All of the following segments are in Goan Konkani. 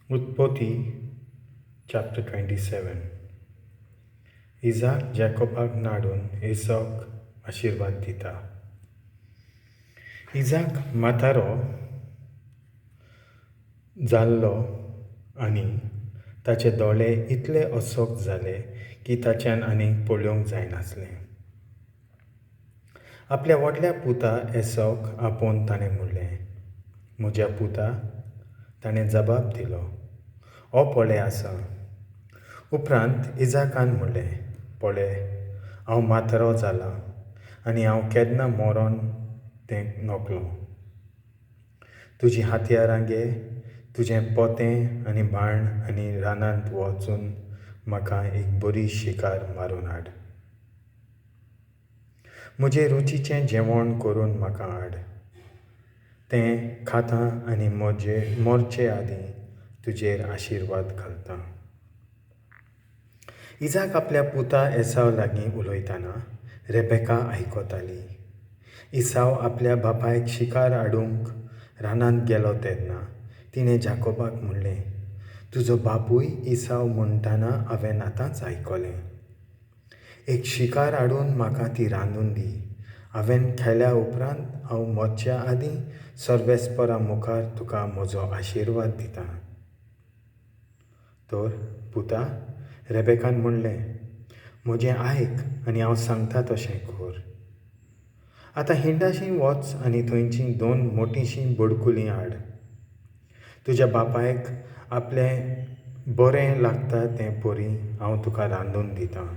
उत्पत्ती चॅप्टर 27. इजाक जॅकोबाक नाडून एसावक आशिर्वाद दिता. इजाक म्हातारो जाल्लो आनी ताचे दोळे इतले असक्त जाले की ताच्यान आनीक पळोवंक जायनासलें. आपल्या व्हडल्या पुता एसावक आपोवन ताणें म्हणलें, म्हज्या पुता. ताणें जबाब दिलो, हो पळय आसा. उपरांत इजाकान म्हणलें, पळय, हांव म्हातारो जालां आनी हांव केन्ना मरोन तें नकळो. तुजीं हत्यारां घे, तुजें पोतें आनी बाण आनी रानांत वचून म्हाका एक बरी शिकार मारून हाड. म्हजें रुचीचें जेवण करून म्हाका हाड. तें खाता आनी म्हजे मरचे आदीं तुजेर आशिर्वाद घालता. इजाक आपल्या पुता एसाव लागीं उलयतना रेबेका आयकताली. इसाव आपल्या बापायक शिकार हाडूंक रानांत गेलो तेन्ना तिणें जाकोबाक म्हणलें, तुजो बापूय इसाव म्हणटना हांवें आतांच आयकलें. एक शिकार हाडून म्हाका ती रांदून दी. हांवें खाल्या उपरांत हांव मरच्या आदीं सर्वेस्परा मुखार तुका म्हजो आशिर्वाद दिता. तर पुता, रेबेकान म्हणलें, म्हजें आयक आनी हांव सांगता तशें कर. आतां हिंडाशी वच आनी थंयचीं दोन मोटीशीं बडकुलीं हाड. तुज्या बापायक आपलें बरें लागता तें परी हांव तुका रांदून दितां.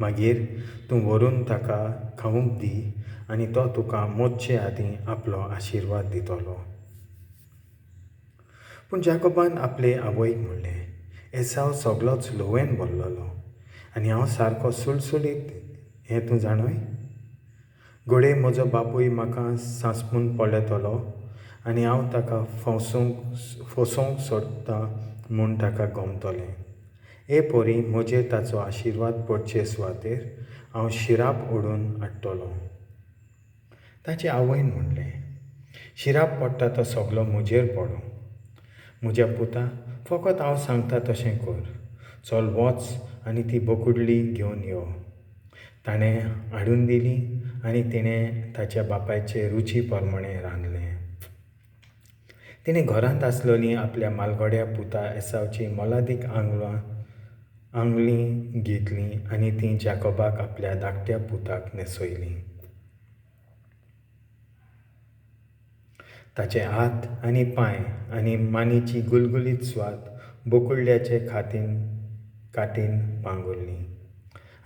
मागीर तूं व्हरून ताका खावंक दी आनी तो तुका मोडचे आदीं आपलो आशिर्वाद दितलो. पूण जाकोबान आपले आवयक म्हणलें, एसाव सगलोच ल्हंवेन भरलेलो आनी हांव सारको सुळसुळीत हें तूं जाणूय. घडये म्हजो बापूय म्हाका सांसपून पळयतलो आनी हांव ताका फसोवंक सोदता म्हूण ताका गमतलें. हे परी म्हजेर ताचो आशिर्वाद पडचे सुवातेर हांव शिराप ओडून हाडटलो. ताचे आवयन म्हणलें, शिराप पडटा तो सगलो म्हजेर पडूं. म्हज्या पुता, फकत हांव सांगता तशें कर. चल वच आनी ती बोकुडली घेवन यो. ताणें हाडून दिली आनी तिणें ताच्या बापायचे रुची प्रमाणें रांदलें. तिणें घरांत आसलेलीं आपल्या मालगड्या पुता एसावची मोलादीक आंगलीं घेतलीं आनी तीं जाकोबाक आपल्या धाकट्या पुताक न्हेसयलीं. ताचे हात आनी पांय आनी मानीची गुलगुलीत सुवात बोकुडल्याचे कातीन पांगुरली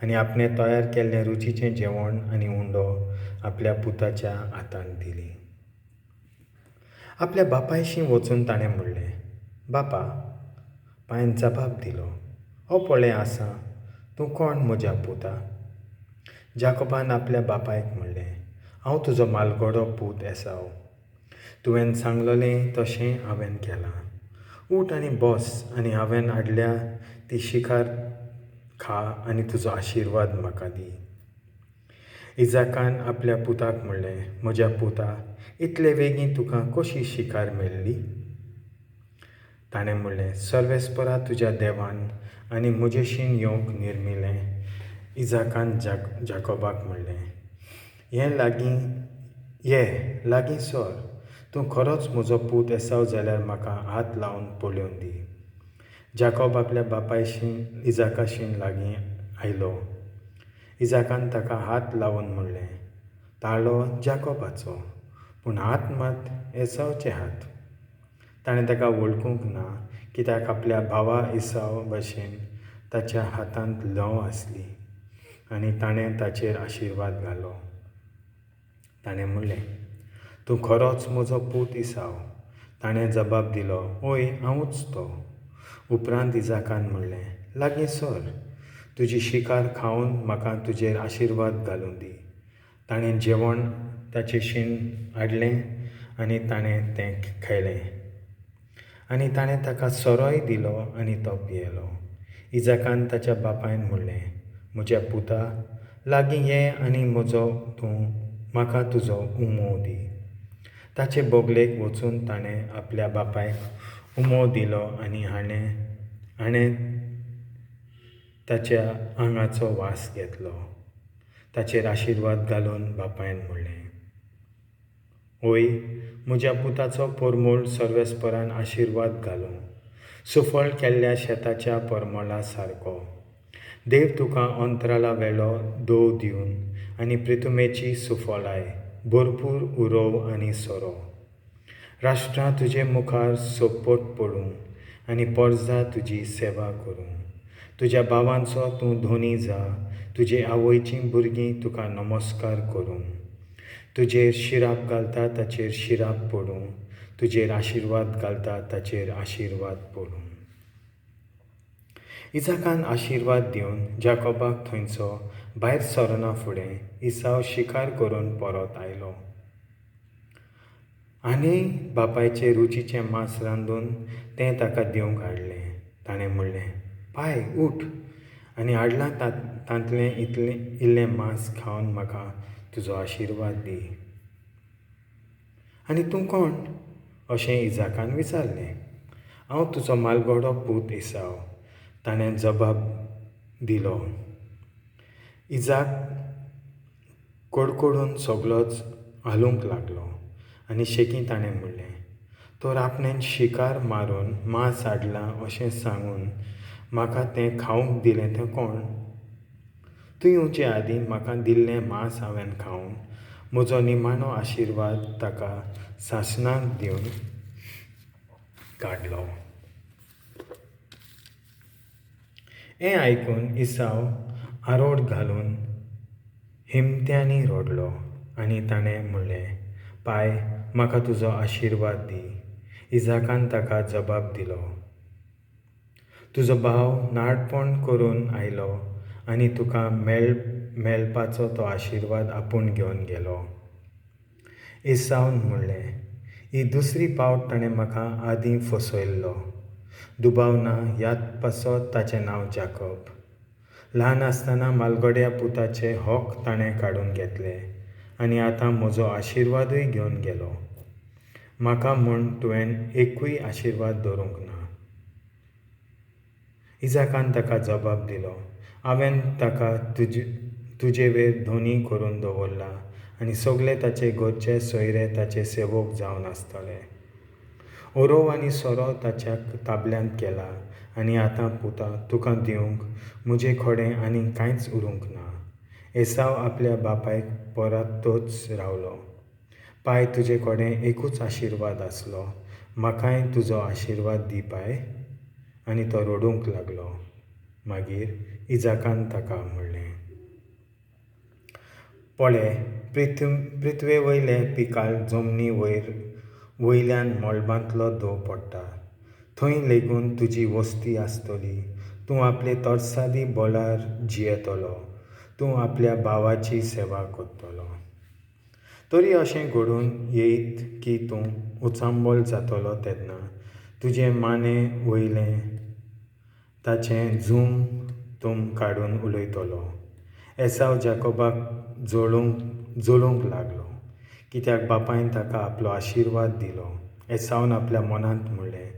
आनी आपणें तयार केल्लें रुचीचें जेवण आनी उंडो आपल्या पुताच्या हातांत दिली. आपल्या बापायशी वचून ताणें म्हणलें, बापा. पायन जबाब दिलो, हो पळय आसा, तूं कोण म्हज्या पुता? जाकोबान आपल्या बापायक म्हणलें, हांव तुजो मालगडो पूत एसाव. तुवें सांगलेलें तशें हांवें केलां. उठ आनी बस आनी हांवें हाडल्या ती शिकार खा आनी तुजो आशिर्वाद म्हाका दी. इजाकान आपल्या पुताक म्हणलें, म्हज्या पुता, इतले वेगीं तुका कशी शिकार मेळ्ळी? ताणें म्हणलें, सर्वेस्परा तुज्या देवान आनी म्हजेशीन येवंक निर्मिलें. इजाकान जाकोबाक म्हणलें, हें लागीं ये, लागीं सर. तूं खरोच म्हजो पूत एसाव जाल्यार म्हाका हात लावन पळोवन दी. जाकोब आपल्या बापायशीन इजाकाशीन लागीं आयलो. इजाकान ताका हात लावन म्हणलें, ताळो जाकोबाचो, पूण हात मात एसावचे हात. ताणें ताका वळखूंक ना, कित्याक आपल्या भावा एसाव भशेन ताच्या हातांत ल्हंव आसली आनी ताणें ताचेर आशिर्वाद घालो. ताणें म्हणलें, तूं खरोच म्हजो पूत इसाव. ताणें जबाब दिलो, हय, हांवूच तो. उपरांत इजाकान म्हणलें, लागीं सर, तुजी शिकार खावन म्हाका तुजेर आशिर्वाद घालूं दी. ताणें जेवण ताचे शीण हाडलें आनी ताणें तें खायलें आनी ताणें ताका सोरोय दिलो आनी तो पियेलो. इजाकान ताच्या बापायन म्हणलें, म्हज्या पुता, लागीं ये आनी म्हजो तूं म्हाका तुजो उमो दी. ताचे बगलेक वचून ताणें आपल्या बापायक उमो दिलो आनी हाणें ताच्या आंगाचो वास घेतलो. ताचेर आशिर्वाद घालून बापायन म्हणलें, ओय, म्हज्या पुताचो परमळ सर्वेस्परान आशिर्वाद घालूं, सुफळ केल्ल्या शेताच्या परमळा सारको. देव तुका अंतराला वेलो दव दिवन आनी प्रितुमेची सुफळाय भरपूर उरोव आनी सोरो. राष्ट्रां तुजे मुखार सोपोट पडूं आनी पोरजा तुजी सेवा करूं. तुज्या भावांचो तूं धोनी जा, तुजे आवयचीं भुरगीं तुका नमस्कार करूं. तुजेर शिराप घालता ताचेर शिराप पडूं, तुजेर आशिर्वाद घालता ताचेर आशिर्वाद पडूं. इजाकान आशिर्वाद दिवन जाकोबाक थंयचो भायर सरना फुडें इसाव शिकार करून परत आयलो आनी बापायचे रुचीचें मांस रांदून तें ताका दिवंक हाडलें. ताणें म्हणलें, पाय उठ आनी हाडलां तांतलें इतलें इल्लें मांस खावन म्हाका तुजो आशिर्वाद दी. आनी तूं कोण अशें इजाकान विचारलें. हांव तुजो मालगडो पूत इसाव, ताणें जबाब दिलो. इजाक कडकडून सगलोच हालूंक लागलो आनी शेकीं ताणें म्हणलें, तर आपणें शिकार मारून मांस हाडलां अशें सांगून म्हाका तें खावंक दिलें तें कोण? तूं येवचे आदीं म्हाका दिल्लें मांस हांवें खावन म्हजो निमाणो आशिर्वाद ताका सासणाक दिवन काडलो. हें आयकून इसाव आरोड घालून हिमत्यांनी रडलो आनी ताणें म्हणलें, पाय, म्हाका तुजो आशिर्वाद दी. इजाकान ताका जबाब दिलो, तुजो भाव नाडपण करून आयलो आनी तुका मेळपाचो तो आशिर्वाद आपूण घेवन गेलो. इसावन म्हणलें, ही दुसरी पावट ताणें म्हाका आदीं फसयल्लो. दुबाव ना, ह्याच पासत ताचें नांव जाकब. ल्हान आसतना मालगड्या पुताचे हक ताणें काडून घेतले आनी आतां म्हजो आशिर्वादूय घेवन गेलो. म्हाका म्हूण तुवें एकूय आशिर्वाद दवरूंक ना. इजाकान ताका जबाब दिलो, हांवें ताका तुजेवेर धनी करून दवरला आनी सगळे ताचे घरचे सोयरे ताचे सेवक जावन आसतले. ओरोव आनी सोरो ताच्या ताबल्यांत केला आनी आतां पुता तुका दिवंक म्हजे कडेन आनी कांयच उरूंक ना. एसाव आपल्या बापायक परतच रावलो. पाय, तुजे कडेन एकूच आशिर्वाद आसलो, म्हाकाय तुजो आशिर्वाद दी पाय. आनी तो रडूंक लागलो. मागीर इजाकान ताका म्हणलें, पळे, पृथ्वे वयले पिकाळ जमनी वयर वयल्यान मळबांतलो दव पडटा, थंय लेगून तुजी वस्ती आसतली. तूं आपले तरसादी बळार जियेतलो, तूं आपल्या भावाची सेवा करतलो. तरी अशें घडून येयत की तूं उचांबळ जातलो तेन्ना तुजें माने वयलें ताचें झूम तूं काडून उलयतलो. एसाव जाकोबाक जळूंक लागलो, कित्याक बापायन ताका आपलो आशिर्वाद दिलो. एसावन आपल्या मनांत म्हणलें,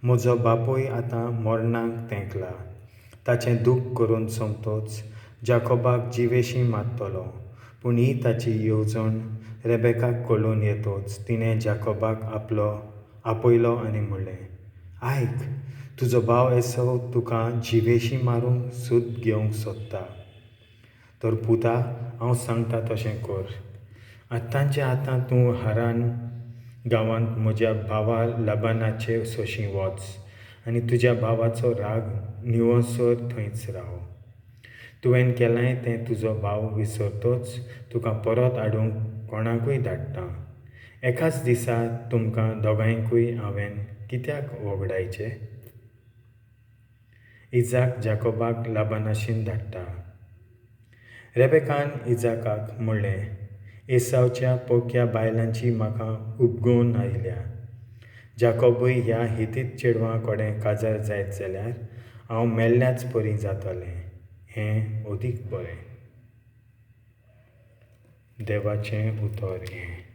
म्हजो बापूय आतां मरणाक तेंकला, ताचें दूख करून सोमतोच जाकोबाक जिवेशीं मारतलो. पूण ही ताची येवजण रेबेकाक कळून येतोच तिणें जाकोबाक आपयलो आनी म्हणलें, आयक, तुजो भाव एसाव तुका जिवेशीं मारूंक सूद घेवंक सोदता. तर पुता, हांव सांगता तशें कर. आतांचे आतां तूं हारान गांवांत म्हज्या भावा लाबानाचे सोशीं वच आनी तुज्या भावाचो राग निवसर थंयच राव. तुवें केलांय तें तुजो भाव विसरतोच तुका परत हाडूंक कोणाकूय धाडटा. एकाच दिसा तुमकां दोगांयकूय हांवें कित्याक वगडायचें? इजाक जाकोबाक लाबानाशीन धाडटा. रेबेकान इजाकाक म्हणलें, एसावच्या पोक्या बायलांची म्हाका उबगून आयल्या. जाकोबूय ह्या हितीत चेडवां कडेन काजार जायत जाल्यार हांव मेल्ल्याच परी जातलें, हें अदीक बरें. देवाचें उतर हें.